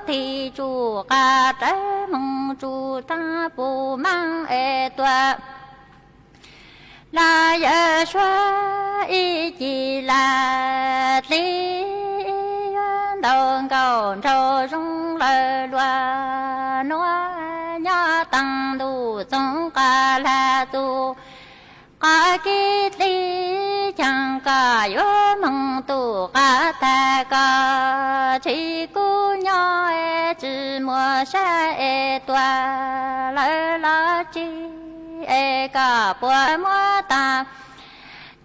thim tsuj qab rawv moog tsuj taag puj maab es tuaj. Lawv yawg suav ib ci laj dlib yuav ntaus nkaus nraug zoo lawm luag. Nuav nyob taag ntuj txoov qab laj txug qab kib dlib caag koj yuav moog tug qab tag koj tsis kub nyob es tsis muaj sab es tuaj lawv los tsi es koj puas muab taag.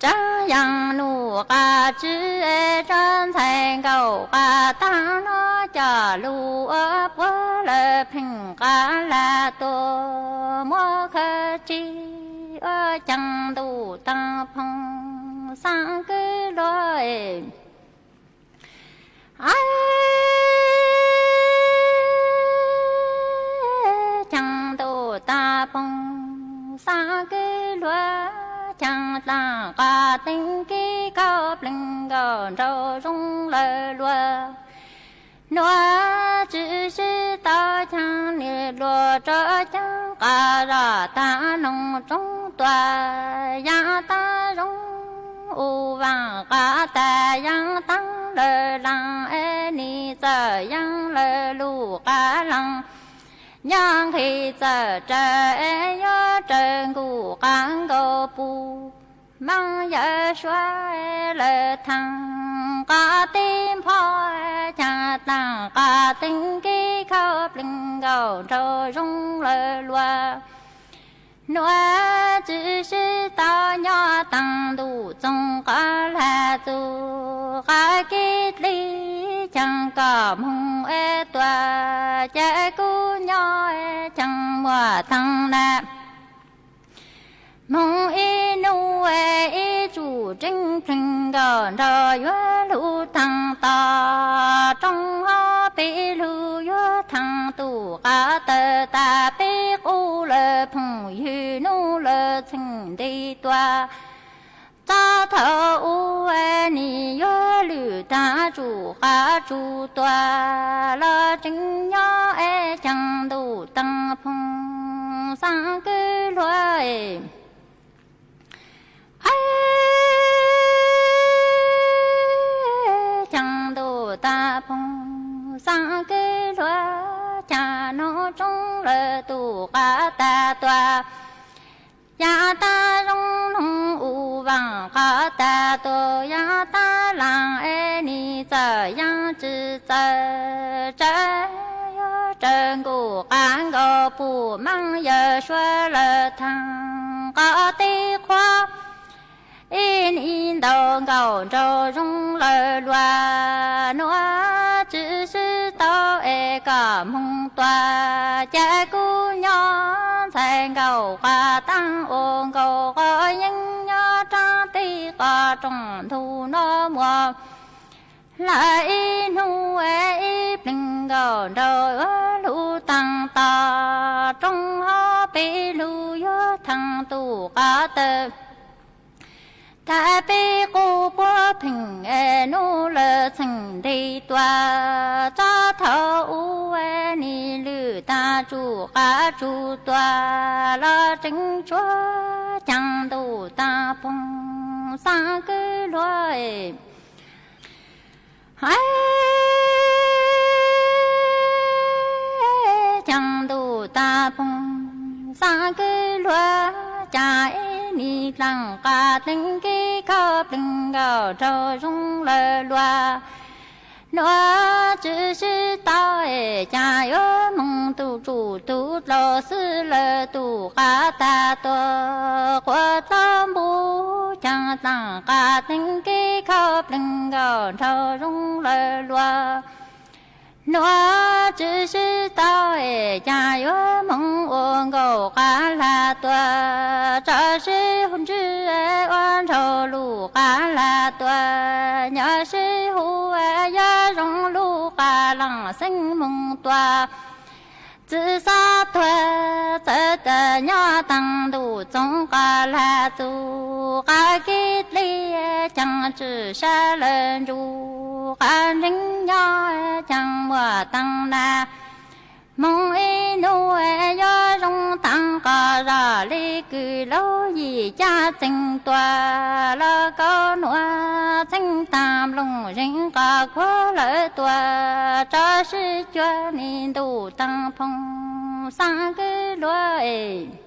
Tsaab yaam num qab tswv es tso ntxhais nkaus qab taag nuav coj lug ua puab lawv pheej qab laj tuaj muab khawb tsig ua caag ntuj taag phoov xaam kwv luag. Caag ntuj taag phoov xaam kwv luag, caag taag qab teeb kib khaub pleeg nkaus nraug zoo lawm luag. Nuav tswv sib tau caag nwg luag rov caag qab zog taag noog tsoob tuaj. Yaam taag zoo u vaam qab taag yaam taag lawm laam es nim txawm yaam lawm lug qab laam. Nyob nqhis txawm raws es yuav raws nkuj qab nkaus puj maab yawg suav lawm thaam qab teb npho caag taag qab teeb kib khaub pleeg nkaus nraug zoo lawm luag. Nuav tswv sib tau nyob taag ntuj txoov qab laj txug qab kib dlib caag koj moog es tuaj ca kub nyob caag muaj taag na. Moog ib nub ib tsuj tseeb pleeg nkaus nraug yuav lug taag tog rooj hov peb lug yuav taag tug qab tawg tag peb qub lawm phooj ywg nub lawm txheej nti tuaj. Txog thaum u nim yuav lwm taag tsuj qab tsuj tuaj los tseem nyob es caag ntuj taag phoov xaam kwv luag. Caag ntuj taag phoov xaam kwv luag, caag noog tsoob lawm tug qab tag tuaj. Yaam taag zoo noog u vaam qab tag tuaj, yaam taag laam es nim txawm yaam tsi txawm tsav yuav raws nkuj qab nkaus puj maab yawg suav lawm thaam qab teb qhuav ib nim ntaus nkaus nraug zoo lawm luag. Nuav tswv sib tau es koj moog tuaj ca kub nyob ntxhais nkaus qab taag ua nkaus qhov yeeb nyob raab teb qhov rooj ntug nuav muaj lawm ib nub ib pleeg nkaus nraug yuav lug taag tog rooj hov peb lug yuav taag tug qab tawg tag peb qub puab pheej es nub lawm txheej nti tuaj. Txog thaum u nim lwm taag tsuj qab tsuj tuaj los tseem tshuav caag ntuj taag phoov xaam kwv luag. Caag ntuj taag phoov xaam kwv luag, caag ib nim laam qab teeb kib khaub pleeg nkaus nraug zoo lawm luag. Nuav tswv sib tau es caag yuav moog tug tsuj tug dlauv xwb lawm tug qab tag tuaj quas tau npub, caag laam qab teeb kib khaub pleeg nkaus nraug zoo lawm luag. Nuav tswv sib tau es caag yuav moog ua nkaus qab lag tuaj, tso sib hu ntswj ua nraug lug qab lag tuaj, nyob sib hu yog zoo lug qab laam xeeb moog tuaj. Txiv xav tuag txawv tas nyob taag ntuj txoov qas lag txug qab kev dlej, ceeb tsum sab lawv ntsuj qab ntseeg nyob ceeb muaj taag nag. Hmoov ib nub yuav zoo taag qas zog li kws laug yim caj txeeg tua los kaub nuav txheeb taag nplooj zeeg qas kuag lawv tua tso sib cuag li ntuj taag phooj xaab kwv luag es.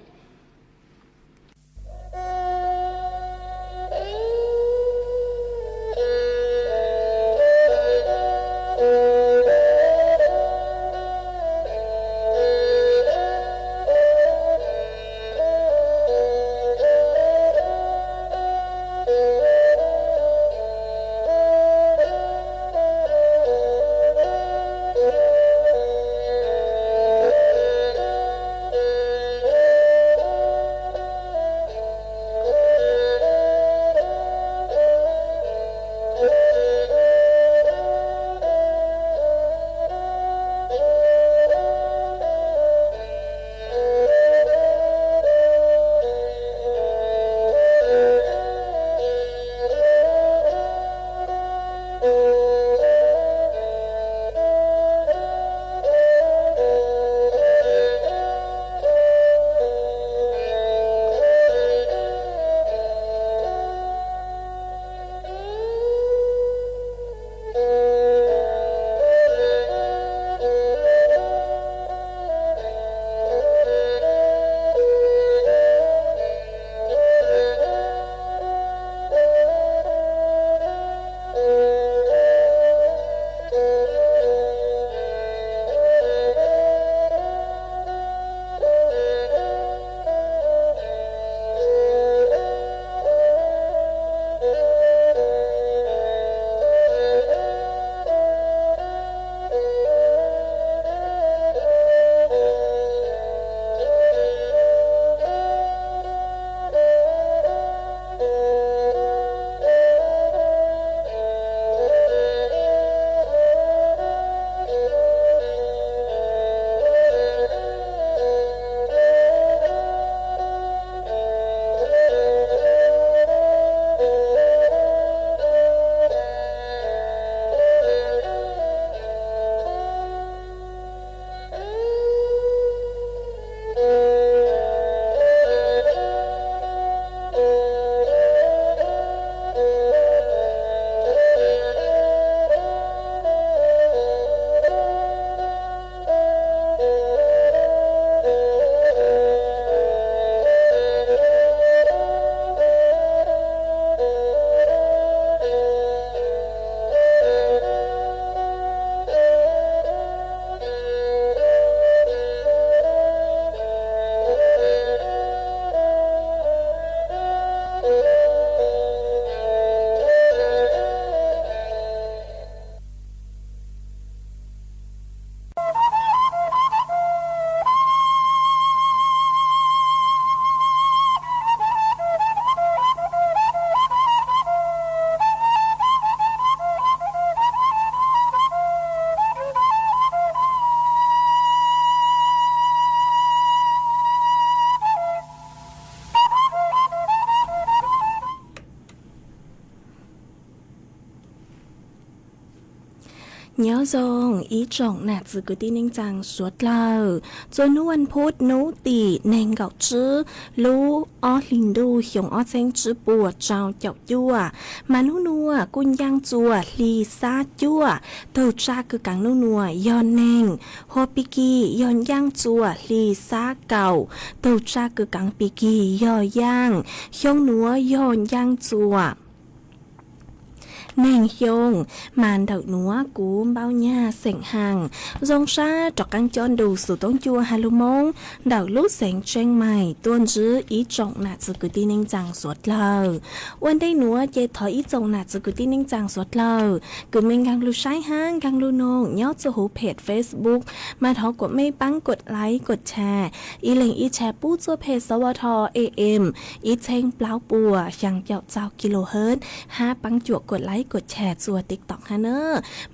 Nyob zoo ib tsoom nam txiv kwv tij neej tsaa suav dlawg, txuas nub vas phuv nub tim neeg nkaum tsib lub ob hlis ntuj xyoo ob txheeb tsib puas rau caum cuaj, mas nub nua kuj ncaaj txuas hli xab cuaj, tug tsab kws kaav nub nua yog neeg, hua pig kig yog ncaaj txuas hli xab kaum, tug tsab kws kaav pig kig yog yaaj, xyoo nuav yog ncaaj txuas neeg xyoo. Mas ntawm nuav kuv Npauj Nyag xeem Haas zoo sab rov qaab coj ntu xu toob cua has lug Moob ntawm lub xeev Tseeb Mais tuaj ntsib ib tsoom nam txiv kwv tij neej tsaa suav dlawg. Ua ntej nuav ces thov ib tsoom nam txiv kwv tij neej tsaa suav dlawg kws mej nkaag lug saib hab nkaag lug noog nyob txuj huv phem Facebook, mas thov kuas mej paab kod like kod share, ib leeg ib share pub txuj phem S W T A M ib txheeb plaub puas xyaa caum txau kilohertz, hab paab cuam kod like kuv chais txua TikTok hab na.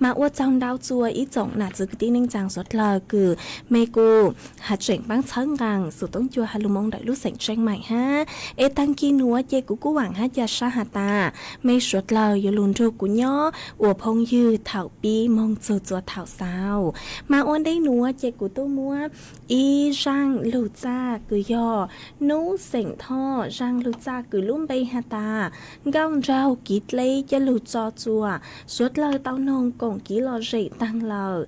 Mas ua tsaug ntau txua ib tsoom nam txiv kwv tij neej tsaa suav dlawg kws mej kuj has tseem paab txhawb nqaa xum toob cua has lug moo ntawm lub xeem Tsheej Maim hab. Es taag kis nuav ces kuv kuj vaam hab ca sab has tas mej suav dlawg yuav lug nrug kuv nyob ua phooj ywg thaum pib moog txug txua thaum xaus. Mas ua ntej nuav ces kuv tuaj muab ib zaaj lug txaj kws yog nub xeem Thoj, zaaj lug txaj kws lub npe has tas Nkauj Nraug Kiv Dleb coj lug tso txua suav dlawg tau noog koom kiv lom zem taag lawm.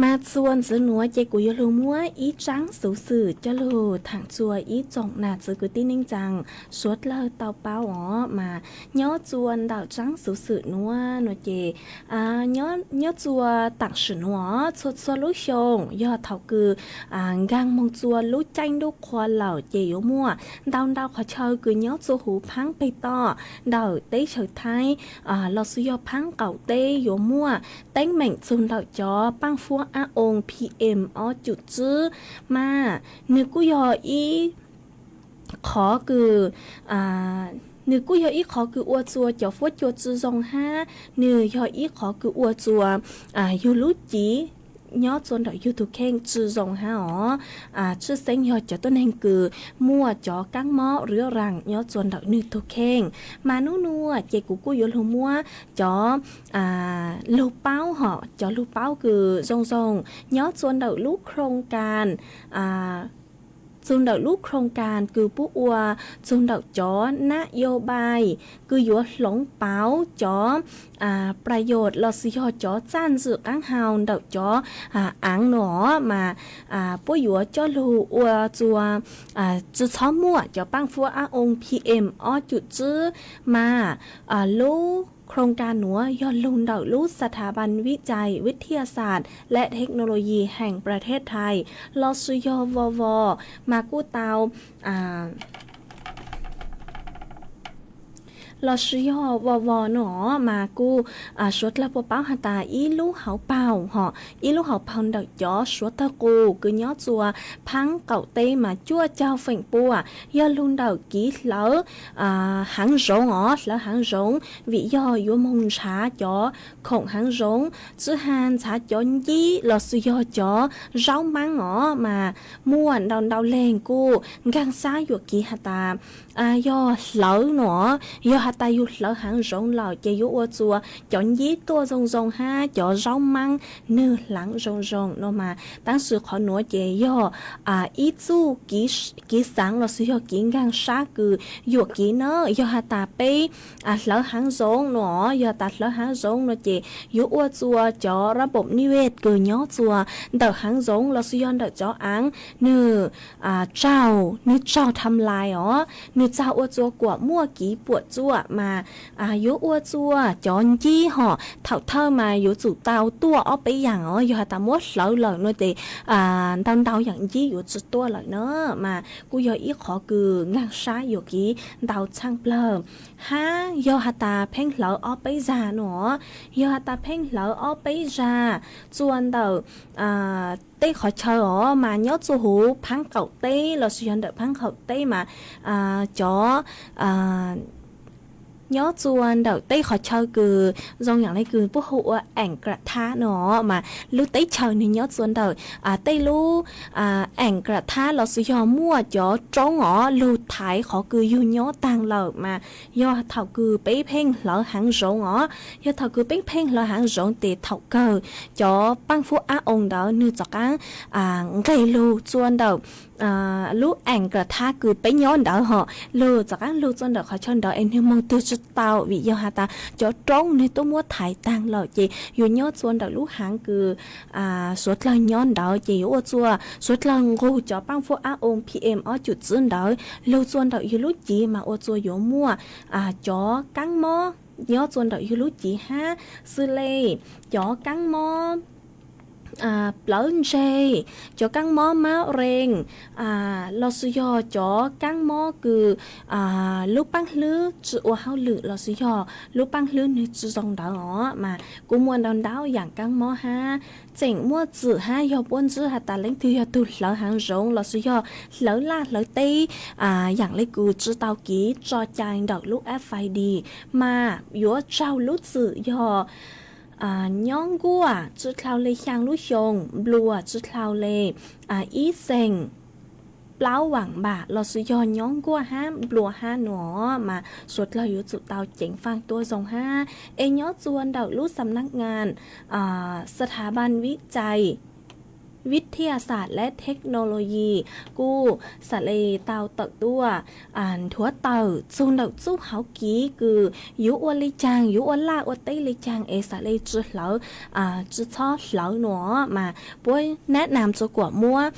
Mas txua ntxiv nuav ces kuv yuav lug muab ib tsaab xuv xwm coj lug thaam txua ib tsoom nam txiv kwv tij neej tsaa suav dlawg tau paub os. Mas nyob txua ntawm tsaab xuv xwm nuav nuav ces nyob txua taam sim nuav txhua txhua lub xyoo yog thaum kws nkaag moog txua lub caij ntuj qhua lawm ces yuav muaj ntau ntau qhov chaw kws nyob txua huv phaab peg toj ntawm teb chaws Thaib los xwb yog phaab qaum teb yuav muaj teeb meem txug ntawm cov paaj fuab ab oo PM ob cum tsib. Mas nwg kuj yog ib qhov kws, nwg kuj yog ib qhov kws ua txua cov fuab cua tsi zoo hab nwg yog ib qhov kws ua txua yug lub civ nyob txua ntawm yug tug kheej tsi zoo hab os. Tshwj xeeb yog cov tuab neeg kws muaj cov kaab mob riv raam nyob txua ntawm nwg tug kheej. Mas nub nuav ces kuv kuj yuav lug muab cov lug paub hom, cov lug paub kws zoo zoo nyob txua ntawm lub khoo kas txug ntawm lub khoo kas kws puab ua txug ntawm cov nab yau npai kws yuav hloov pauv cov playos los xwb yog cov txaj ntswm qaab hau ntawm cov aav no. Mas puab yuav coj lug ua txua tsi txhob muaj cov paaj fuab ab oo PM ob cum tsib. Mas lub khoo kas nuav yog lug ntawm lub ສະຖາບັນວິໄຈວິທະຍາສາດ ແລະ ເທັກໂນໂລຢີ ແຫ່ງປະເທດໄທ los xwb yog Vovo, mas kuj tau los xwb yog Vovo no, mas kuj suav dlawg puas paub has tas ib lub hauv paug hom, ib lub hauv paug ntawm cov suav tawg qus kws nyob txua phaab qaum teb mas cuaj caug feem pua yog lug ntawm kiv hlawv haav zoov os, hlawv haav zoov vim yog yuav moog nrhav cov khoom haav zoov, tsi has nrhav cov ncib los xwb yog cov zaub maab os. Mas muaj ntau ntau leeg kuj nkaag sab yuam kev has tas yog hlawv no, yog has tas yug hlawv haav zoov lawm ces yuav ua txua cov ncib tuaj zoo zoo hab cov zaub maab nwg hlaav zoo zoo no. Mas tab sis qhov nuav ces yog ib txuj kev xaav los xwb yog kev nkaag sab kws yuam kev na. Yog has tas peb hlawv haav zoov no, yog tas hlawv haav zoov no ces yuav ua txua cov ລະບົບນິເວດ kws nyob txua ntawm haav zoov los xwb yog ntawm cov aav nwg tsaug, nwg tsaug tham lais os, nwg tsaug ua txua kuam muaj kev puam tsuaj. Mas yuav ua txua cov ncib hom thaum thawj mas yuav tsum tau tuaj ob peb yaam os. Yog has tas muab hlawv lawm no ces ntau ntau yaam ncib yuav tsi tuaj lawm na. Mas kuj yog ib qhov kws nkaag sab yuam kev ntau tshaaj plawg. Hab yog has tas pheej hlawv ob peb zag no, yog has tas pheej hlawv ob peb zag txua ntawm tej qhov chaw os mas nyob txua huv phaab qaum teb los xwb yog ntawm phaab qaum teb mas cov nyob txua ntawm tej qhov chaw kws zoo yaam le kws puab hu ua ແອ່ງກຣະທະ no, mas lub teb chaws nwg nyob txua ntawm tej lub ແອ່ງກຣະທະ los xwb yog muaj cov roob os lug thaiv qhov kws yug nyob taag lawm. Mas yog thaum kws peb pheej hlawv haav zoov os, yog thaum kws peb pheej hlawv haav zoov tes thaum kawg cov paaj fuab ab oo ntawd nwg rov qaab nqeg lug txua ntawm lub ແອ່ງກຣະທະ kws peb nyob ntawd hom, lug rov qaab lug txua ntawm qhov chaw ntawd es nwg moog twg tsi tau vim yog has tas cov roob nwg tuaj muab thaiv taag lawm ces yuav nyob txua ntawm lub haav kws suav dlawg nyob ntawd ces yuav ua txua suav dlawg nqug cov paaj fuab ab oo PM ob cum tsib ntawd lug txua ntawm yug lub civ mas ua txua yuav muaj cov kaab mob nyob txua ntawm yug lub civ hab xws le cov kaab mob plawv ntseg, cov kaab mob mab rees, lossis yog cov kaab mob kws lub paab hlwb tsi ua hauj lwm lossis yog lub paab hlwb nwg tsi zoo ntawd os mas kuj muaj ntau ntau yaam kaab mob hab. Tseem muaj txwm hab yog puab ntsib has tas leej twg yog tug hlawv haav zoov lossis yog hlawv laj hlawv teb, yaam le kws tsi tau kiv tso cai ntawm lub FID mas yuav raug lub txwm yog nyob nkuaj tsi dlhau le xyaa lub xyoo, nplua tsi dlhau le ib xeem, plaub vaam npam lossis yog nyob nkuaj hab nplua hab nua mas suav dlawg yuav tsum tau ceev faaj tuab zoo hab. Es nyob txuas ntawm lub xam nab ngaa, xa tha npaj vib cai, vib thiaj xam le thej nau lo yi kuj xam le tau tawm tuaj nthuav tawm txug ntawm txuj hauv kiv kws yuav ua le caag, yuav ua laj ua teb le caag es xam le tsi hlawv, tsi txhob hlawv nua mas puab nab nam txua kuam muab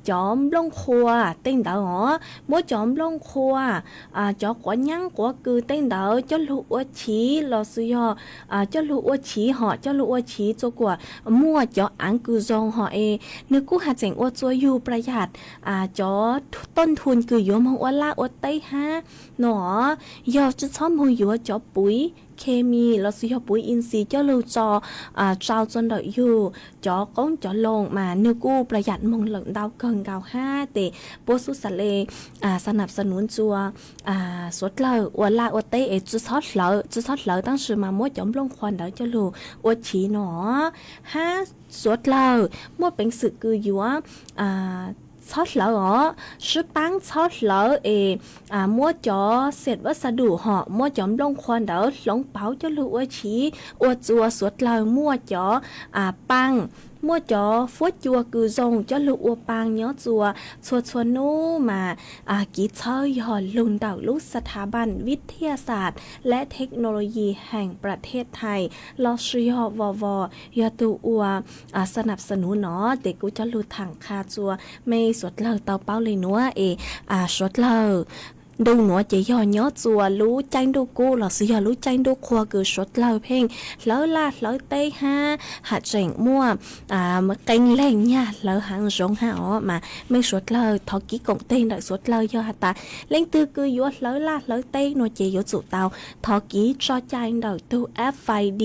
cov nplooj qhuav tej ntawd os, muab cov nplooj qhuav, cov quav nyaab quav kws tej ntawd coj lug ua chiv lossis yog coj lug ua chiv hom coj lug ua chiv txua kuam muaj cov aav kws zoo hom es nwg kuj has tseem ua txua yug pla yam cov toj nthuj kws yuav moog ua laj ua teb hab nua, yog tsi txhob moog yuav cov puiv khe mis lossis yog puiv in xi coj lug tso tsau txua ntawm yug cov qoob cov loo mas nwg kuj pla yam moog lawm ntau kawg nkaus hab. Tes puab xub xam le xa nam xa nuv txua suav dlawg ua laj ua teb es tsi txhob hlawv, tsi txhob hlawv tab sis mas muab cov nplooj qhuav ntawd coj lug ua chiv nua hab. Suav dlawg muaj peev xwm kws yuav txhob hlawv os, sib paab txhob hlawv es muab cov xeem vaj xa dum hom muab cov nplooj qhuav ntawd hloov pauv coj lug ua chiv ua txua suav dlawg muaj cov paaj, muaj cov fuab cua kws zoo coj lug ua paaj nyob txua txhua txhua nub mas kiv txhawb yog lug ntawm lub xa tha npaj vib thiaj xam le thej nau lo yi heem pla thej thaij lossis yog vos vos yog tug ua xa nam xa nuv no tes kuj coj lug thaam qha txua mej suav dlawg tau paub le nuav es suav dlawg ntu nuav ces yog nyob txua lub caij ntuj kub lossis yog lub caij ntuj qhua kws suav dlawg pheej hlawv laj hlawv teb hab has tseem muaj qee leeg nyag hlawv haav zoov hab os mas mej suav dlawg thov kiv koom teg ntawm suav dlawg yog has tas leej twg kws yuav hlawv laj hlawv teb nua ces yuav tsum tau thov kiv tso cai ntawm tug FID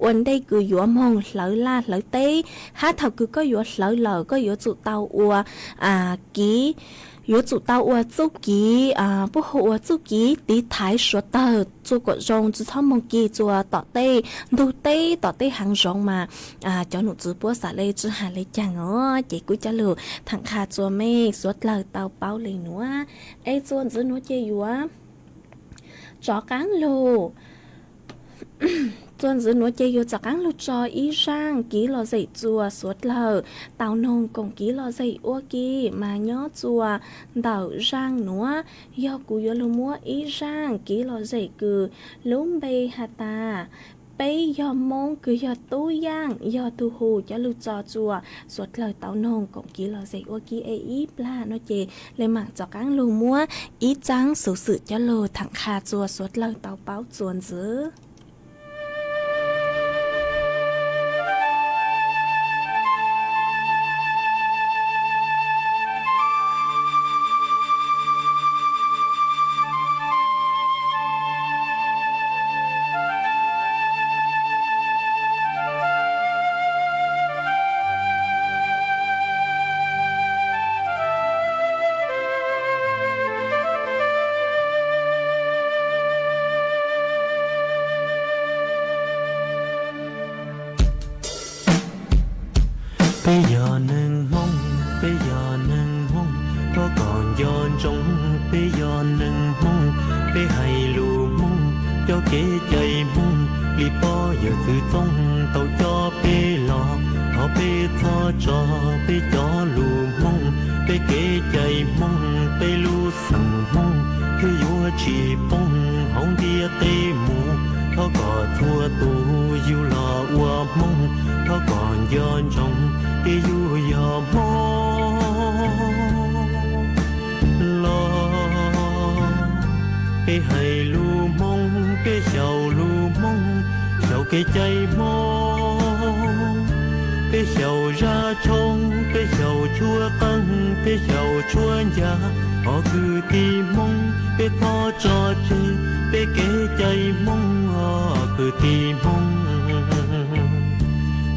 ua ntej kws yuav moog hlawv laj hlawv teb hab thaum kws koj yuav hlawv lawm koj yuav tsum tau ua kiv, yuav tsum tau ua txuj kiv, puab hu ua txuj kiv tiv thaiv suav dlawg txua kuam zoo tsi txhob moog kig txua tom tej ntug teb tom tej haav zoov mas cov num txwv puab xam le tsi has le caag os ces kuj coj lug thaam qha txua mej suav dlawg tau paub le nuav es txua ntxiv nuav ces yuav tsov qaab lug txua ntxiv nuav ces yuav tsov qaab lug tso ib zaaj kiv lom zem txua suav dlawg tau noog koom kiv lom zem ua ke mas nyob txua ntawm zaaj nuav yog kuv yuav lug muab ib zaaj kiv lom zem kws lub npe has tas peb yog Moob kws yog tub yaaj yog tug hu coj lug tso txua suav dlawg tau noog koom kiv lom zem ua ke es ib plag nuav ces le maam tsov qaab lug muab ib txaab xuv xwm coj lug thaam qha txua suav dlawg tau paub txua ntxiv. Peb yog neeg Hmoob, peb yog neeg Hmoob, thov kom nco ntsoov, peb yog neeg Hmoob, peb hais lus Hmoob, cov kev cai Hmoob, li pog yawm txwv Txooj tau coj peb los, thov peb txhob tso peb cov lus Hmoob, peb kev cai Hmoob, peb lub xeem Hmoob, thiaj yuav tsis poob hauv ntiaj teb mus, thov kom txhua tus yug los ua Hmoob, thov kom nco ntsoov, kev yug yog Hmoob los. Peb hais lus Hmoob, peb xyaum lus Hmoob, xyaum kev cai Hmoob, Peb xyaum zaj tshoob, peb xyaum tshuab qeej, peb xyaum tshuab ncas, os kwv tij Hmoob, peb txhob tso tseg peb kev cai Hmoob, os kwv tij Hmoob.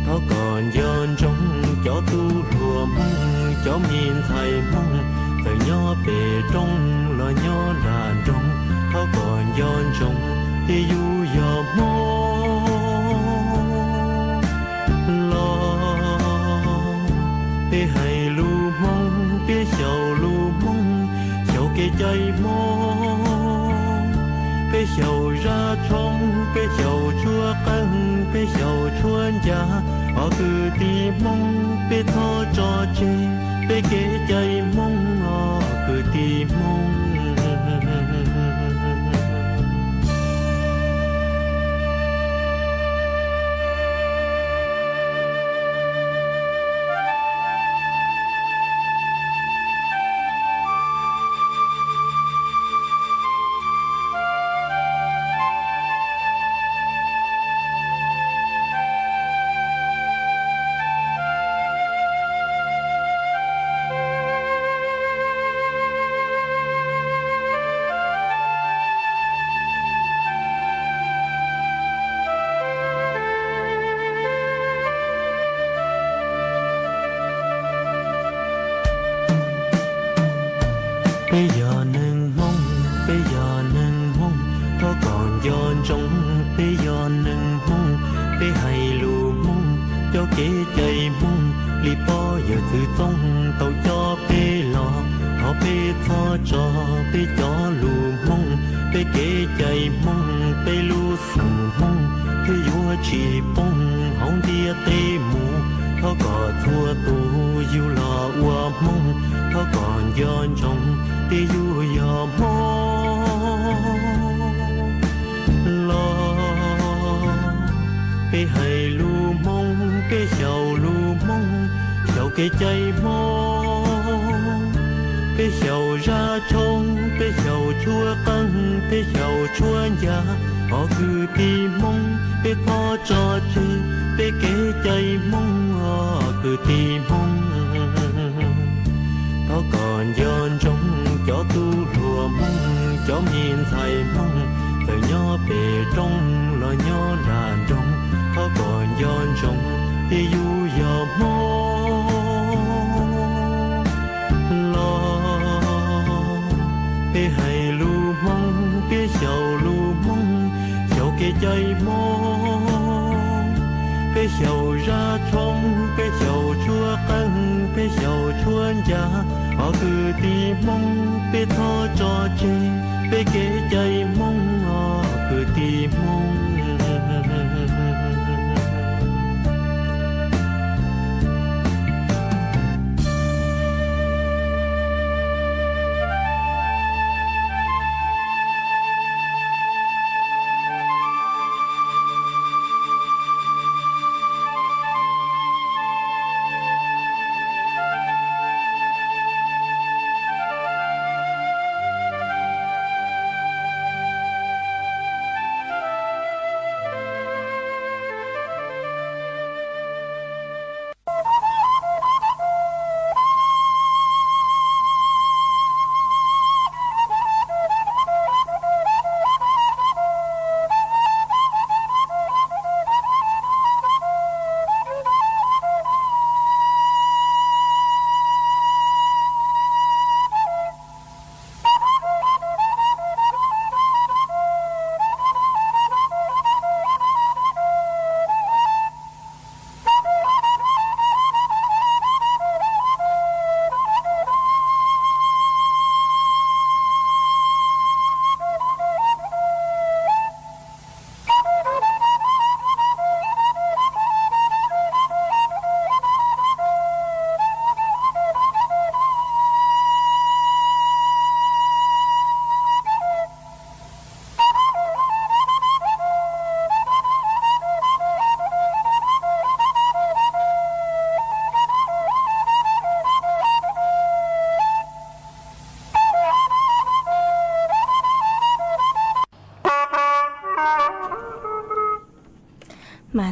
Thov kom nco ntsoov cov tub hluas Hmoob, cov me ntxhais Hmoob, txawm nyob pem roob los nyob nram nroog, thov kom nco ntsoov tias yus yog Hmoob los. Peb hais lus Hmoob, peb xyaum lus Hmoob, xyaum kev cai Hmoob. Peb xyaum zaj tshoob, peb xyaum tshuab qeej, peb xyaum tshuab ncas, os kwv tij Hmoob, peb txhob tso tseg peb kev cai Hmoob, os kwv tij Hmoob. Peb yog neeg Hmoob, peb yog neeg Hmoob, thov kom nco ntsoov peb yog neeg Hmoob, peb hais lus Hmoob, cov kev cai Hmoob li pog yawm txwv txooj tau coj peb los. Thov peb txhob tso peb cov lus Hmoob, peb kev cai Hmoob, peb lub xeem Hmoob thiaj yuav tsis poob hauv ntiaj teb mus. Thov kom txhua tus yug los ua Hmoob, thov kom nco ntsoov tias yus yog Hmoob los. Peb hais lus Hmoob, peb xyaum lus Hmoob, xyaum kev cai Hmoob. Peb xyaum zaj tshoob, peb xyaum tshuab qeej, peb xyaum tshuab ncas, os kwv tij Hmoob, peb txhob tso tseg peb kev cai Hmoob, os kwv tij Hmoob. Thov kom nco ntsoov cov tub hluas Hmoob, cov me ntxhais Hmoob, txawm nyob pem roob los nyob nram nroog, thov kom nco ntsoov tias yus yog Hmoob los. Peb hais lus Hmoob, peb xyaum lus Hmoob, xyaum kev cai Hmoob. Peb xyaum zaj tshoob, peb xyaum tshuab qeej, peb xyaum tshuab ncas, os kwv tij Hmoob, peb txhob tso tseg peb kev cai Hmoob, os kwv tij Hmoob.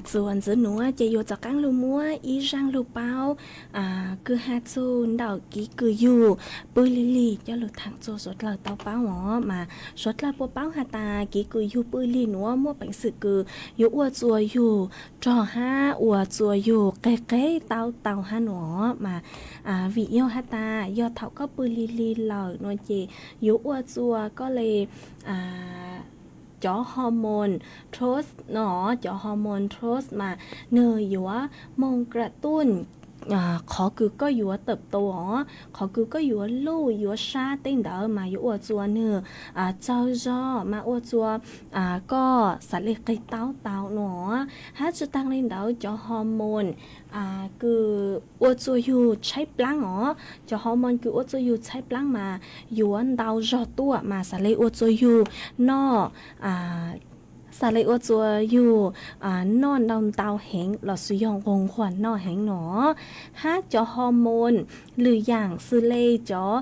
Txuas ntxiv nuav ces yuav rov qaab lug muab ib zaaj lug paub kwj ha txug ntawm kev kws yug pw lig lig coj lug thaam rua suav dlawg tau paub os. Mas suav dlawg puas paub has tas kev kws yug pw lig nuav muaj peev xwm kws yuav ua rua yug rog hab ua rua yug qeg qeg taub tau hab nuav mas, vim yog has tas yog thaum koj pw lig lig lawm nuav ces yuav ua rua koj le cov hormone thyroid no, cov hormone thyroid mas nwg yuav moog kra tuj qhov kws koj yuav tawm tua os, qhov kws koj yuav luj yuav sab tej ntawd mas yuav ua rua nwg tsawg zog mas ua rua koj xav le qeg taub tau nuav. Hab tsi taag le ntawd cov hormone kws ua rua yug tshaib plaab os, cov hormone kws ua rua yug tshaib plaab mas yuav ntau zog tuaj mas xav le ua rua yug noj, xav le ua rua yug noj ntau ntau heev lossis yog nqug nquag noj heev no. Hab cov hormone lwm yaam xws le cov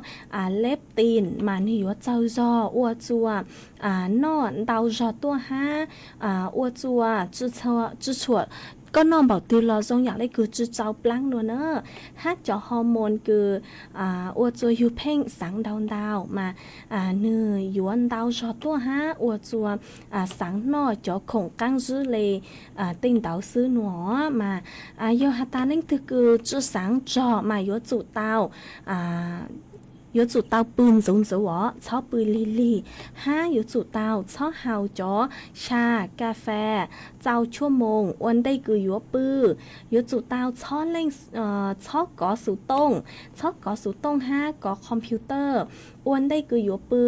leptin mas nwg yuav tsawg zog ua rua noj ntau zog tuaj hab ua rua tsi tshua koj noj npaum twg los zoo yaam le kws tsi tsau plaab nuav na. Hab cov hormone kws ua rua yug pheej xaav ntau ntau mas nwg yuav ntau zog tuaj hab ua rua xaav noj cov khoom qaab zib le tej ntawd xwb nuav. Mas yog has tas leej twg kws tsi xaav tsog mas yuav tsum tau yuav tsum tau pw ntxuv ntxuv os, txhob pw lig lig, hab yuav tsum tau txhob haus cov xya, ka fes txaus tshuaj moos ua ntej kws yuav pw. Yuav tsum tau txhob leej, txhob kov xuv tooj, txhob kov xuv tooj hab kov computer ua ntej kws yuav pw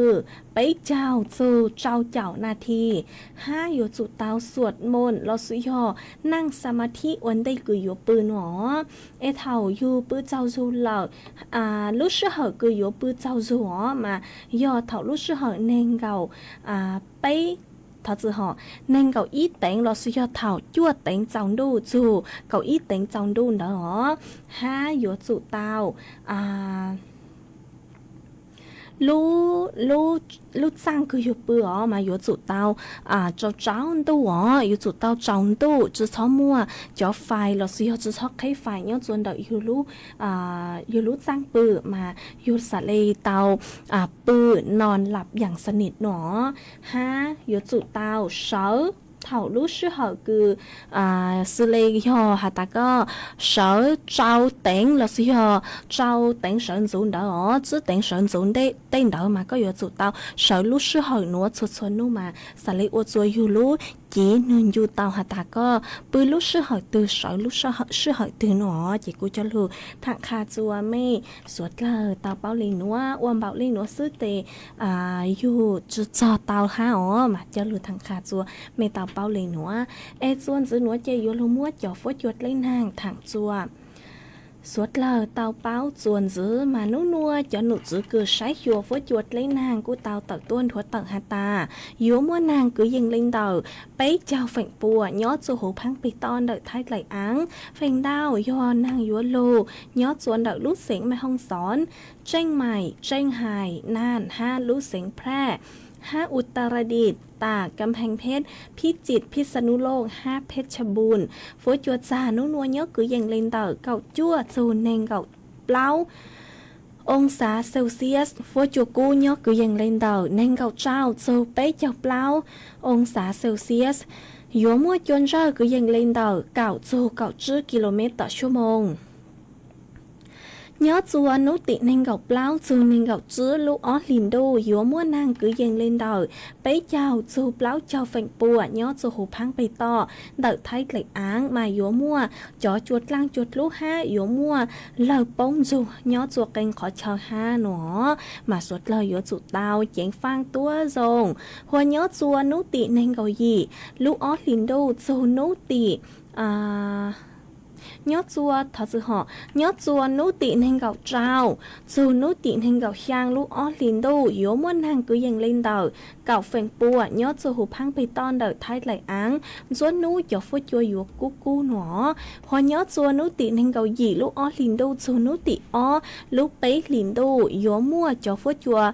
peb caug txug rau caum nas this, hab yuav tsum tau xuam moos lossis yog naaj xa ma thib ua ntej kws yuav pw nuav. Es thaum yug pw tsaug zug lawm, lub sij hawm kws yuav pw tsaug zug os mas yog thaum lub sij hawm neeg nkaum peb, thov txim hov, neeg nkaum ib teev lossis yog thaum cuaj teev tsaus ntuj txug kaum ib teev tsaus ntuj ntawd os, hab yuav tsum tau lub, lub txaaj kws yug pw os mas yuav tsum tau tsaus tsaus ntuj os, yuav tsum tau tsaus ntuj, tsi txhob muaj cov fais lossis yog tsi txhob qheb fais nyob rua ntawm yug lub txaaj pw mas yug xav le tau pw no lab yaam xa nim no. Hab yuav tsum tau sawv thaum lub sij hawm kws xws le yog has tas koj sawv rau teev lossis yog rau teev sawv ntxuv ntawd os, tsib teev sawv ntxuv tej ntawd mas koj yuav tsum tau sawv lub sij hawm nuav txhua txhua nub mas xav le ua rua yug lub cev nwg ncu tau has tas koj pw lub sij hawm twg sawv lub sij hawm twg no. Ces kuv coj lug thaam qha rua mej suav dlawg tau paub le nuav, ua npaum le nuav xwb tes yug tsi txog tau hab os, mas coj lug thaam qha rua mej tau paub le nuav. Es txuas ntxiv nuav ces yuav lug muab cov fuab cua dleb naag thaam rua suav dlawg tau paub txuas ntxiv. Mas nub nuav cov num tswv kws saib xyuas fuab cua dleb naag kuj tau tawm tuaj nthuav tawm has tas yuav muaj naag kwv yees le ntawm peb caug feem pua nyob rua huv phaab peg toj ntawm Thaib Dlaim Aav. Feem ntau yog naag yuav lug nyob rua ntawm lub xeev Mej Hooj Xoob, Tseej Maim, Tseej Hais, Naaj hab lub xeev Phraj hab Utaradit, tas Kam Pheej Pheb, Phij Txit, Phij Xa Nub Looj hab Phej Tshaj Npun. Fuab cua txag nub nuav nyob kwv yees le ntawm kaum cuaj txug neeg nkaum plaub oo xav Celsius. Fuab cua kub nyob kwv yees le ntawm neeg nkaum rau txug peb caug plaub oo xav Celsius. Yuav muaj cua ntsawg kwv yees le ntawm kaum txug kaum tsib kis lus mev tom suab moos. Nyob rua nub tim neeg nkaum plaub txug neeg nkaum tsib lub ob hlis ntuj yuav muaj naag kwv yees le ntawm peb caug txug plaub caug feem pua nyob rua huv phaab peg toj ntawm Thaib Dlaim Aav, mas yuav muaj cov cua dlaaj cua dlub hab yuav muaj lawg poob ntsug nyob rua qee qhov chaw hab nuav. Mas suav dlawg yuav tsum tau ceev faaj tuab zoo. Hua nyob rua nub tim neeg nkaum yim lub ob hlis ntuj txug nub tim nyob rua, thov txim hov, nyob rua nub tim neeg nkaum rau txug nub tim neeg nkaum xyaa lub ob hlis ntuj yuav muaj naag kwv yees le ntawm kaum feem pua nyob rua huv phaab peg toj ntawm Thaib Dlaim Aav. Ntxuab nub cov fuab cua yuav kub kub nuav. Hua nyob rua nub tim neeg nkaum yim lub ob hlis ntuj txug nub tim ob lub peb hlis ntuj yuav muaj cov fuab cua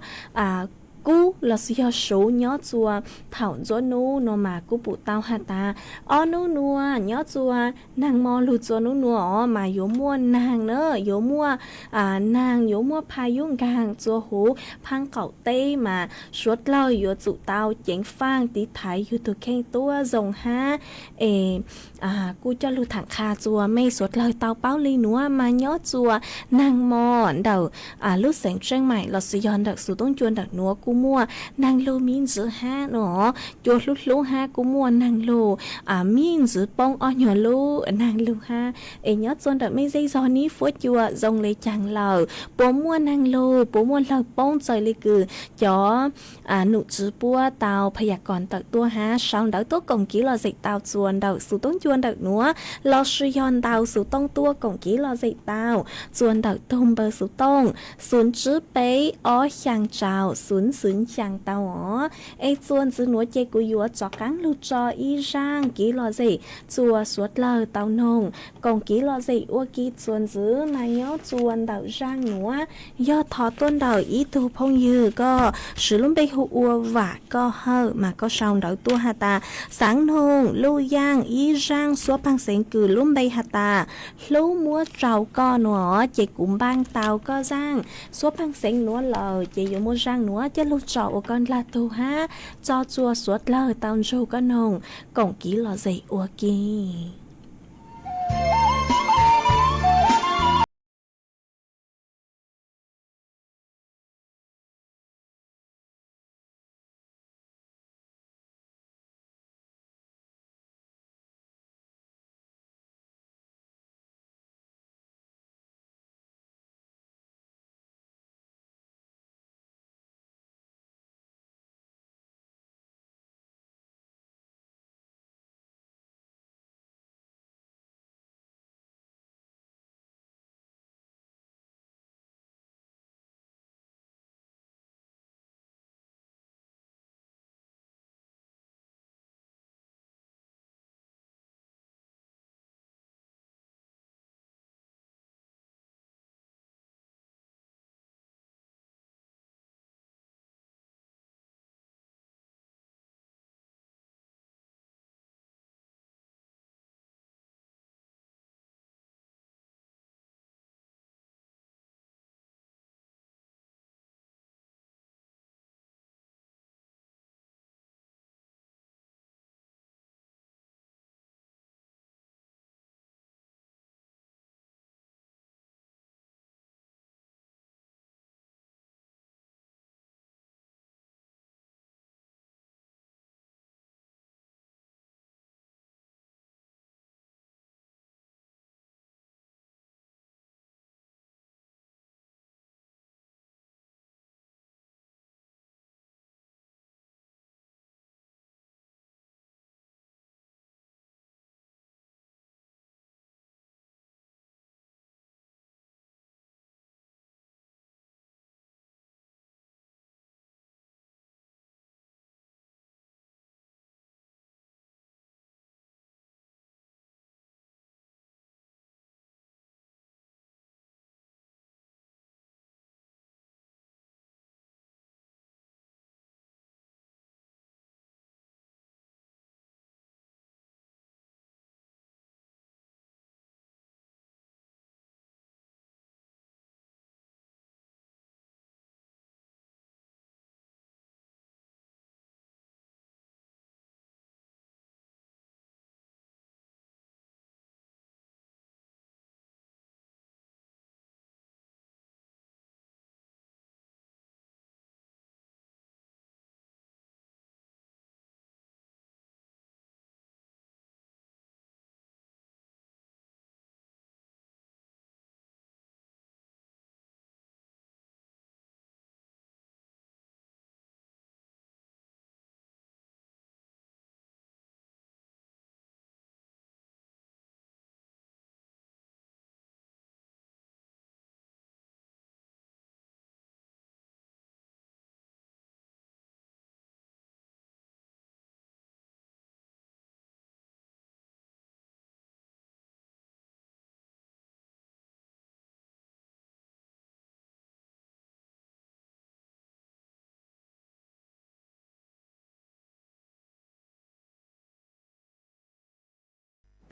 kub los sis yog suv nyob txua thaum ntxuav nub no mas kuj pum tau has tas ob nub nua nyob txua naag mo lug txua nub nua os mas yuav muaj naag na, yuav muaj naag, yuav muaj pha yub nkaag txua huv phaab qaum teb mas suav dlawg yuav tsum tau ceev faaj tiv thaiv yug tug kheej tuab zoo hab. Es kuj coj lug thaam qha txua mej suav dlawg tau paub le nuav mas nyob txua naag mo ntawm lub xeev Tseej Maim los sis yog ntawm Xuv Toob Ncua ntawm nuav kuj muaj naag lug mib ntxwv hab no, cua hlub hlub hab kuj muaj naag lug mib ntxwv poob ob nyuag lub naag lug hab. Es nyob txua ntawm mej zej zog nib fuab cua zoo le caag lawm, puas muaj naag lug, puas muaj lawg poob txawm le kws cov num tswv puab tau phas yam koom tawm tuaj hab sau ntawv tuab koom kiv lom zem tau txua ntawm Xuv Toob Ncua ntawm nuav los sis yog ntawm Xuv Toob tuab koom kiv lom zem tau txua ntawm tug npawb Xuv Toob xwv tsib peb ob xyaa rau xwv xwv xyaa tau os. Es txua ntxiv nuav ces kuv yuav rov qaab lug tso ib zaaj kiv lom zem txua suav dlawg tau noog koom kiv lom zem ua ke txua ntxiv mas nyob txua ntawm zaaj nuav yog thov tuaj ntawm ib tug phooj ywg koj siv lub npe hu ua Vam Koj Hawm mas koj sau ntawv tuaj has tas xaav noog luj yaaj ib zaaj suab phaaj xeev kws lub npe has tas hlub muab rau koj nuav ces kuv npaaj tau koj zaaj suab phaaj xeev nuav lawm ces yuav muaj zaaj nuav coj lug tso ua koj ndlag tug hab tso txua suav dlawg tau ntsug koj noog koom kiv lom zem ua ke.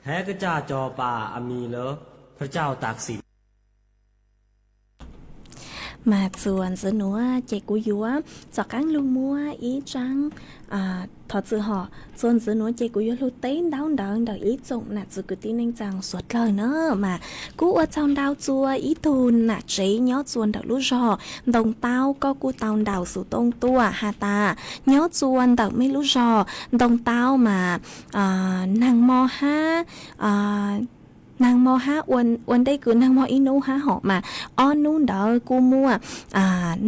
แท้ก็เจ้าจอป่าอมีเลอ พระเจ้าตากสิน Mas txuas ntxiv nuav ces kuv yuav rov qaab lug muab ib tsaab, thov txim hov, txuas ntxiv nuav ces kuv yuav lug teb ntaub ntawv ntawm ib tsoom nam txwv kwv tij neej tsaa suav dlawg na. Mas kuv ua tsaug ntau txuas ib tug nam tsev nyob txuas ntawm lub zog Ntoo Taub, koj kuj tau ntaus xov tooj tuaj has tas nyob txuas ntawm mej lub zog Ntoo Taub mas naag mo hab naag mo hab ua ntej kws naag mo ib nub hab hom mas ob nub ntawd kuj muaj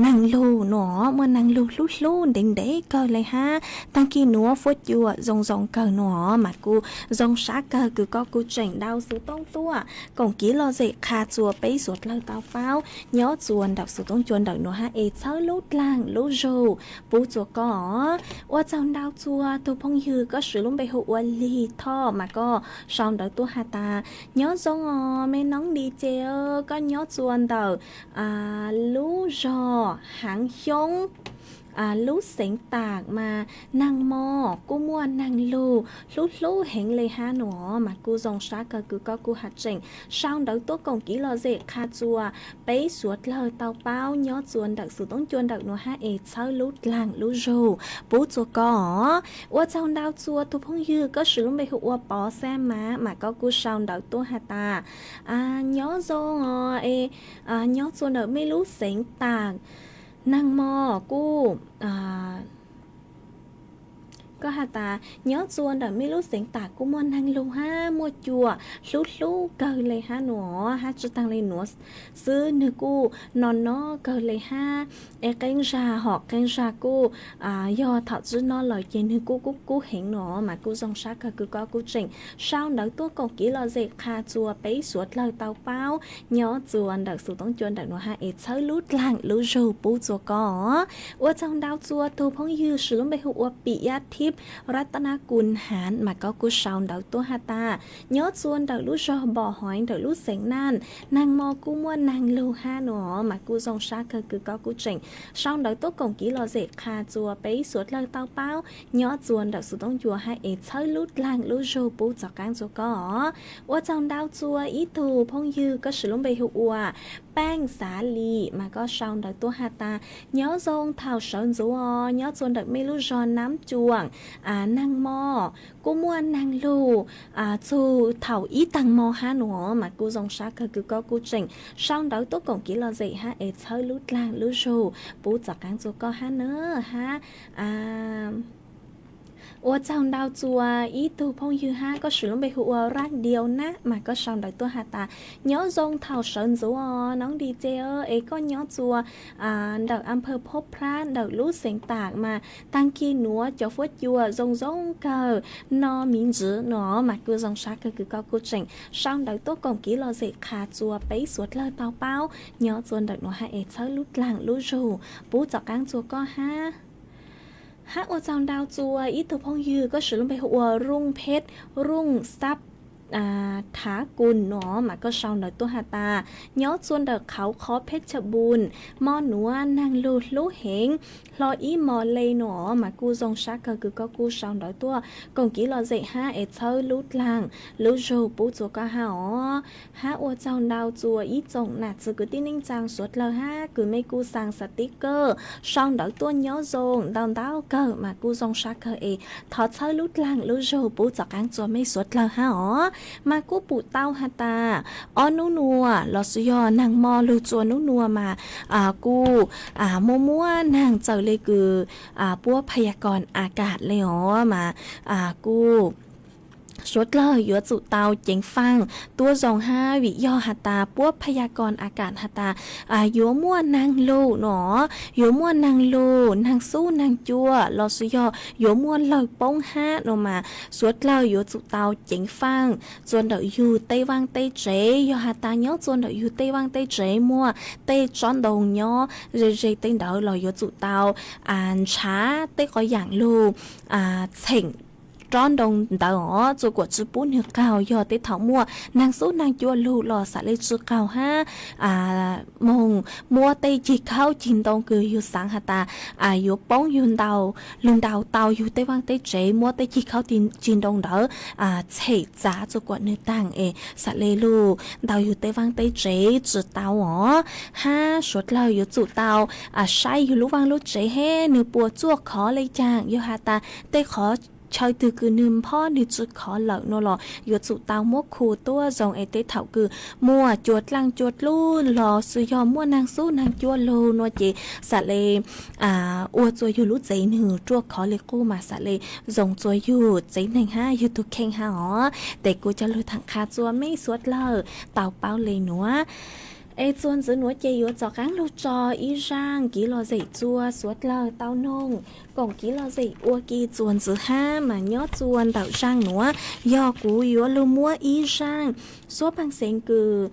naag lug nuav, muaj naag lug hlub hlub ntev ntev kawg le hab taag kig nuav fuab cua zoo zoo kawg nuav. Mas kuj zoo sab kawg kws koj kuj tseem ntaus xov tooj tuaj koom kiv lom zem qha txuas peb suav dlawg tau paub nyob txuas ntawm xov tooj cua ntawm nuav hab es txhawb lub dlaag lub zug pub txuas koj. Ua tsaug ntau txuas tug phooj ywg koj swv lub npe hu ua Lig Thoj mas koj sau ntawv tuaj has tas nyob zoo os me noob Lis Ces, koj nyob txuas ntawm lub zog Haav Xyoob lub xeev Taam mas naag mo kuj muaj naag lug hlub hlub heev le hab nuav. Mas kuj zoo sab kawg kws koj kuj has tseem sau ntawv tuaj koom kiv lom zem qha txuas peb suav dlawg tau paub nyob txuas ntawm xov tooj cua ntawm nuav hab es txhawb lub dlaag lub zug pub txuas koj. Ua tsaug ntau txuas tug phooj ywg koj swv lub npe hu ua Pov Xab Mav mas koj kuj sau ntawv tuaj has tas nyob zoo os es nyob txuas ntawm mej lub xeev Taam naag mo kuj koj has tas nyob txuas ntawm mej lub xeev Taam kuj muaj naag lug hab muaj cua hlub hlub kawg le hab nuav hab tsi taag le nuav xwb nwg kuj no no kawg le hab es qee zag hom qee zag kuj yog thaum tsi no lawm ces nwg kuj kub kub heev nuav. Mas kuj zoo sab kawg kws koj kuj tseem sau ntawv tuaj koom kiv lom zem qha txuas peb suav dlawg tau paub nyob txuas ntawm xov tooj cua ntawm nuav hab es txhawb lub dlaag lub zug pub txuas koj. Ua tsaug ntau txuas tug phooj ywg swv lub npe hu ua Pim Yaj Thib Ras Tana Kun Haav mas koj kuj sau ntawv tuaj has tas nyob txuas ntawm lub zog Npom Hoiv ntawm lub xeev Naj naag mo kuj muaj naag lug hab nuav. Mas kuj zoo sab kawg kws koj kuj tseem sau ntawv tuaj koom kiv lom zem qha txuas peb suav dlawg tau paub nyob txuas ntawm xov tooj cua hab es txhawb lub dlaag lub zug pub txuas qaab txuas koj. Ua tsaug ntau txuas ib tug phooj ywg koj swv lub npe hu ua Paaj Xav Lis mas koj sau ntawv tuaj has tas nyob zoo thaum sawv ntxuv os, nyob txuas ntawm mej lub zog Nam Cuam naag mo kuj muaj naag lug txug thaum ib taag mo hab nuav. Mas kuj zoo sab kawg kws koj kuj tseem sau ntawv tuaj koom kiv lom zem hab es txhawb lub dlaag lub zug pub txuas qaab txuas koj hab na hab. Ua tsaug ntau txuas ib tug phooj ywg hab koj swv lub npe hu ua Raj Diau Nab mas koj sau ntawv tuaj has tas nyob zoo thaum sawv ntxuv os noob Lis Ces, es koj nyob txuas ntawm Amphaw Phob Phrab ntawm lub xeev Taam mas taag kig nuav cov fuab cua zoo zoo kawg no miv ntsis nuav. Mas kuj zoo sab kawg kws koj kuj tseem sau ntawv tuaj koom kiv lom zem qha txuas peb suav dlawg tau paub nyob txuas ntawm nuav hab es txhawb lub dlaag lub zug pub txuas qaab txuas koj hab. Hab ua tsaug ntau txuas ib tug phooj ywg koj swv lub npe hu ua Rooj Pheb Rooj Xab Thav Kun nuav mas koj sau ntawv tuaj has tas nyob txuas ntawm Qhauv Qhov Pheb Cha Bun, mo nuav naag lug hlub heev hlo ib mos le nuav. Mas kuj zoo sab kawg kws koj kuj sau ntawv tuaj koom kiv lom zem hab es txhawb lub dlaag lub zug pub txuas koj hab os. Hab ua tsaug ntau txuas ib tsoom nam txwv kwv tij neej tsaa suav dlawg hab kws mej kuj xaa xav tib kawg sau ntawv tuaj nyob zoo ntau ntau kawg mas kuj zoo sab kawg es thov txhawb lub dlaag lub zug pub txuas qaab txuas mej suav dlawg hab os. Mas kuj pum tau has tas ob nub nuav los sis yog naag mo lug txuas nub nuav mas kuj muaj muaj naag txawm le kws puab phaya koos a kaas le os mas kuj suav dlawg yuav tsum tau ceev faaj tuab zoo hab vim yog has tas puab phaya koos a kaas has tas yuav muaj naag lug nuav, yuav muaj naag lug, naag xub naag cua los sis yog yuav muaj lawg poob hab nuav mas suav dlawg yuav tsum tau ceev faaj txuas ntawm yug tej vaaj tej tsev. Yog has tas nyob txuas ntawm yug tej vaaj tej tsev muaj tej tsob ntoo nyob ze ze tej ntawd los yuav tsum tau nrhav tej qhov yaam lug txheem rob ntoo ntawd os, Txuas Kuam tsi pub nwg qaug. Yog tej thaum muaj naag xub naag cua lug los xaam le tsi qaug hab moog muab tej cig khaub cig ntoo kws yug xaav has tas yuav poob yug ntau, lug ntau tau yug tej vaaj tej tsev, muab tej cig khaub cig ntoo ntawd txhem txav Txuas Kuam nwg taag es xaam le lug ntau yug tej vaaj tej tsev tsi tau os. Hab suav dlawg yuav tsum tau saib yug lub vaaj lub tsev hab nwg puas txuaj khov le caag. Yog has tas tej qhov chaw twg kws nwg nphob nwg tsi khov lawm nua los yuav tsum tau muab khu tuab zoo es tej thaum kws muaj cua dlaaj cua dlub los xwb yog muaj naag xub naag cua lug nua ces xaam le ua txuas yug lub tsev nwg ruaj khov le qub mas xaam le zoo txuas yug tsev neeg hab yug tug kheej hab os. Tes kuv coj lug thaam qha txuas mej suav dlawg tau paub le nuav. Es txuas ntxiv nuav ces yuav rov qaab lug tso ib zaaj kiv lom zem txuas suav dlawg tau noog koom kiv lom zem ua ke txuas ntxiv hab mas nyob txuas ntawm zaaj nuav yog kuv yuav lug muab ib zaaj suab paag xeev kws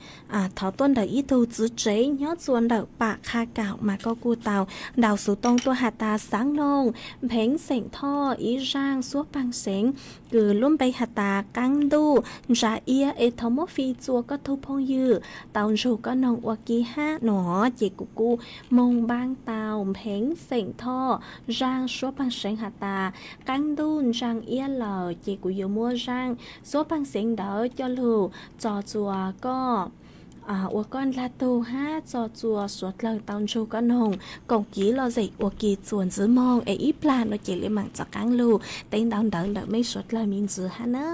thov tuaj ntawm ib tug txiv tsev nyob txuas ntawm Pam Qha Kaum mas koj kuj tau ntaus xuv tooj tuaj has tas xaav noog Npheev Xeem Thoj ib zaaj suab paag xeev kws lub npe has tas Qaab Ntuj Ntsa Iab es thov muab fij txuas koj tug phooj ywg tau ntsug koj noog ua ke hab nua ces kuv kuj moog npaab tau Npheev Xeem Thoj zaaj suab paag xeev has tas Qaab Ntuj Ntsa Iab lawm ces kuv yuav muab zaaj suab paag xeev ntawd coj lug tso txuas koj ua koj ndlag tug hab tso txuas suav dlawg tau ntsug koj noog koom kiv lom zem ua ke txuas ntxiv moog es ib plag nuav ces le maam rov qaab lug teb ntau ntawv ntawm mej suav dlawg me ntsis hab na.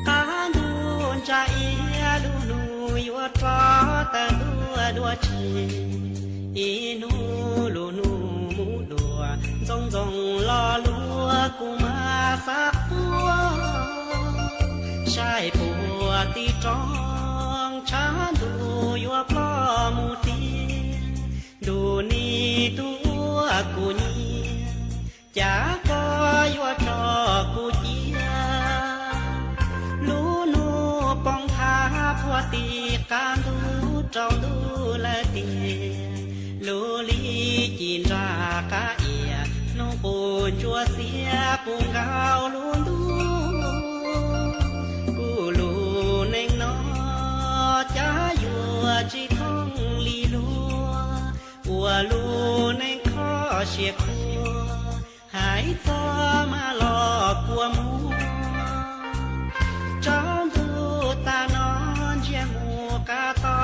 Qaab ntuj ntsa iab lug nug yuav rov tawm ntua dua tsi. Ib nub lug nug mus dua, ntxoov ntxoo lo lug kuv mas xav quaj. Saib puag tim roob tshav ntuj yuav ploj mus tiag, ntuj nig tub ua kuv nyiam, cas koj yuav tso kuv cia. Lub nub poob thav puag tim qaab ntug rau ntuj lawm tiag. Lub li ci nra qab ia, nub qus ntsuab xiab puv nkaus lub ntuj. Kuv lub neej no cas yuav tsi thooj li luag, ua lub neej kho siab khuav, hais txog mas los kua muag. Tsaus ntuj tag no ntsiag mus qab to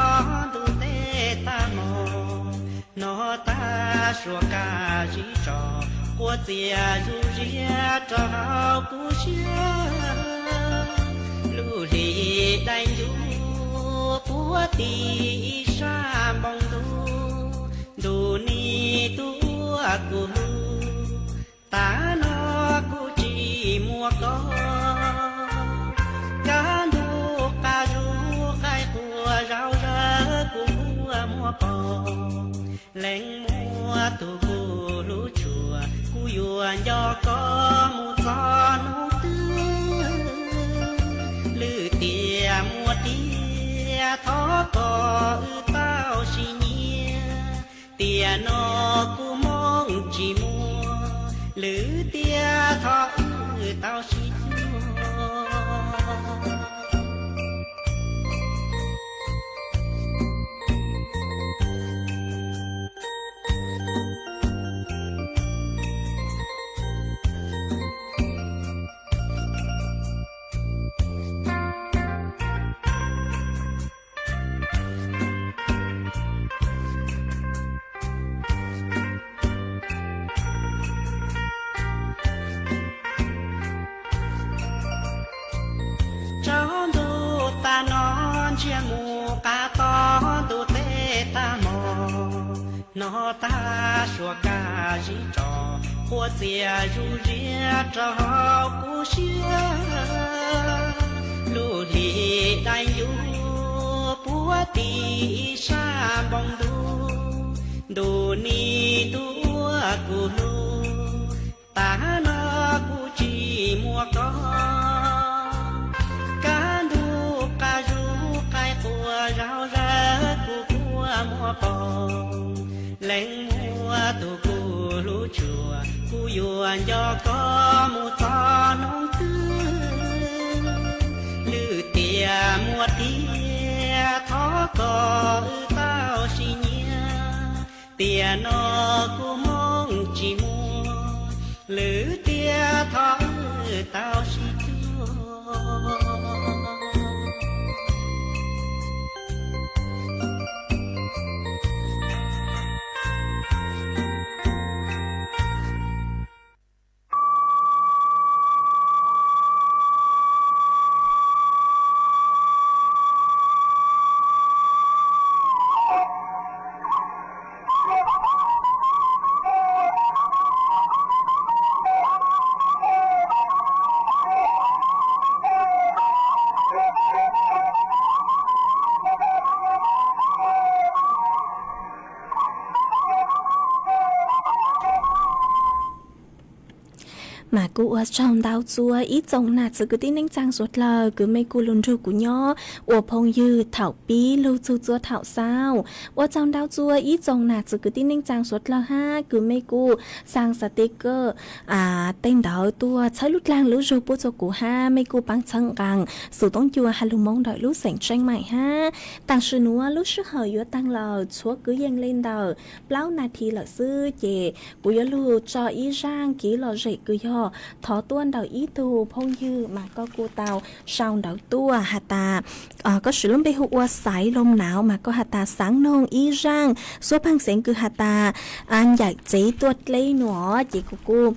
ntuj teb tag hmo, no tag suav kaj zib tso, quav txias zuj ziab rau hauv kuv siab. Lub hli dai ncuv puag tim ib sab npoo ntuj, ntuj nig tub ua kuv hlub, tag no kuv tsis muaj koj. Kaj ntug qab zub qaib qua zau zawg kuv kuj muaj pom, leej muaj tug kuv hlub tshua, kuv yuav nco koj mus txog hnub twg. Lwm tiam muaj tiag thov kom wb tau sib nyiag, tiam no kuv mooj tsis muaj, lwm tiam thov wb tau sib cuag. Tsaus ntuj tag no ntsiag mus qab to ntuj teb tag hmo, no tag suav kaj zib tso, Ua txias zus ziab rau hauv kuv siab, lub hli dai ncuv puag tim sab npoo ntuj, ntuj nim ntuj uas kuv hlub, tav no kuv tsis muaj koj. Kaj ntug qas zus qaib qua zau zawg kuv quaj muaj qoob, leej muaj tus kuv hlub tshua, kuv yuav nco koj mus txog hnub twg. Lwm tiam muaj tiag thov kom wb tau sib nyiam, tiam no kuv hmoov tsis muaj, lwm tiam thov wb tau sib cuag. Mas kuj ua tsaug ntau txua ib tsoom nam txiv kwv tij neej tsaa suav dlawg kws mej kuj lug nrug kuv nyob ua phooj ywg thaum pib lug txug txua thaum xaus. Ua tsaug ntau txua ib tsoom nam txiv kwv tij neej tsaa suav dlawg hab kws mej kuj xaa xav tes kawm tej ntawd tuaj txhawb lub dlaag lub zug puab txua kuv hab mej kuj paab txhawb nqaa xus toob cua has lug Moob ntawm lub xeem Tseeb Maim hab. Taam sim nuav lub sij hawm yuav taag lawm, tshuav kwv yees le ntawm plaub nas this lawm xwb ces kuv yuav lug tso ib zaaj kev lom zem kws yog thov tuaj ntawm ib tug phooj ywg mas koj kuj tau sau ntawv tuaj has tas koj siv lub npe hu ua Xaiv Loo Nauv mas koj has tas xaav noog ib zaaj xuab pheej xeev kws has tas ncaim tsev tuaj dleb nuav ces kuv kuj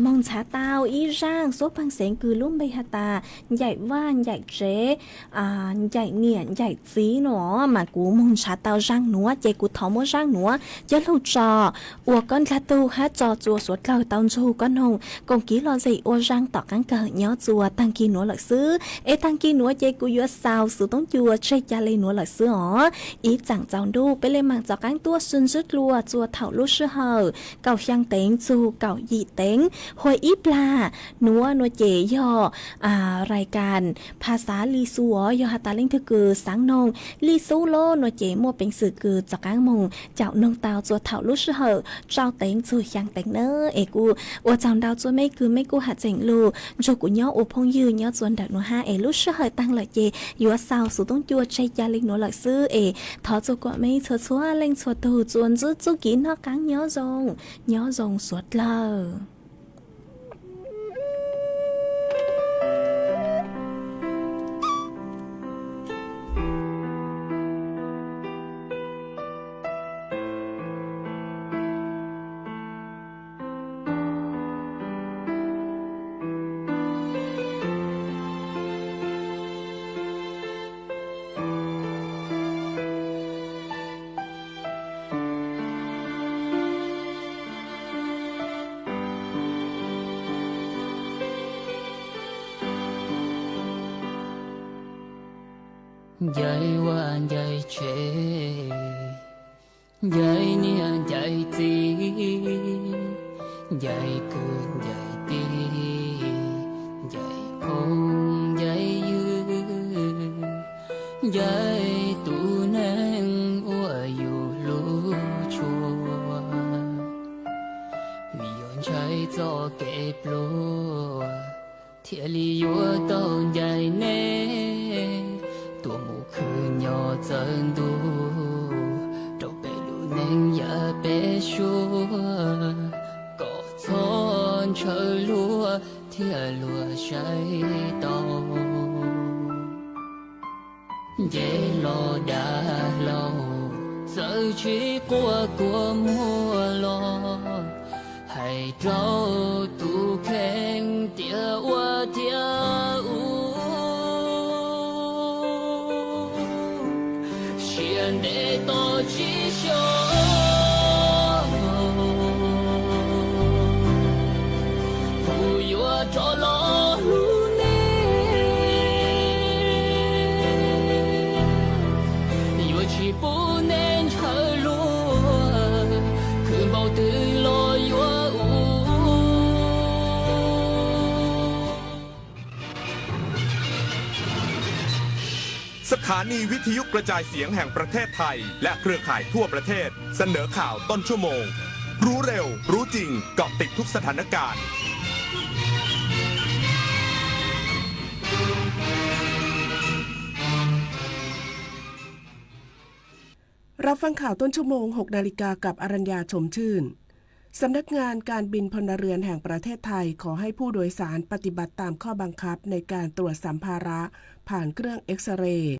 moog ntshav tau ib zaaj xuab pheej xeev kws lub npe has tas ncaim vaj ncaim tsev, ncaim niam ncaim txiv nuav mas kuv moog ntshav tau zaaj nuav ces kuv thov muab zaaj nuav coj lug tso ua koj ndlag tug hab tso txua suav dlawg tau ntsug koj noog koom kev lom zem ua zaaj tom qaab kawg nyob txua taag kis nuav lawm xwb. Es taag kis nuav ces kuv yuav xaus xus toob cua tseg ca le nuav lawm xwb os. Ib tsaam txaus ntuj peb le maam txuas qaab tuaj sib ntsib dlua txua thaum lub sij hawm kaum xyaa teev txug kaum yim teev huv ib plag. Nuav nuav ces yog rais kas phas xav Li Xu os, yog has tas leej twg kws xaav noog Li Xu los nuav ces muaj peev xwm kws txuas qaab moog caum noog tau txua thaum lub sij hawm rau teev txug xyaa teev na. Es kuj ua tsaug ntau txua mej kws mej kuj ham tseem lug nrug kuv nyob ua phooj ywg nyob txua ntawm nuav hab. Es lub sij hawm taag lawm ces yuav xaus xus toob cua tseg ca le nuav lawm xwb. Es thov txua kuas mej txhua txhua leej txhua tug txua ntsib txuj kev noj qaab nyob zoo, nyob zoo suav dlawg. Ncaim vaj ncaim tsev, ncaim niam ncaim txiv, ncaim kwv ncaim tij, ncaim phooj ncaim ywg, ncaim tus neeg uas yus hlub tshua. Vim yuav ntshai txoj kev pluag, thiaj li yuav tau ncaim nej tuaj mus khwv nyob txawv ntuj rau peb lub neej yav peb suab, kom txhob ntshaw luag thiaj luag saib tau. Nce hlo dag hlau, txawm tsis quaj kua muag los, hais rau tus kheej tias ua thiab u, siab ntev tos tsis xyov. สถานีวิทยุกระจายเสียงแห่งประเทศไทย และเครือข่ายทั่วประเทศ เสนอข่าวต้นชั่วโมง รู้เร็ว รู้จริง เกาะติดทุกสถานการณ์ รับฟังข่าวต้นชั่วโมง หกนาฬิกา กับอรัญญา ชมชื่น สำนักงานการบินพลเรือนแห่งประเทศไทย ขอให้ผู้โดยสารปฏิบัติตามข้อบังคับในการตรวจสัมภาระผ่านเครื่องเอ็กซเรย์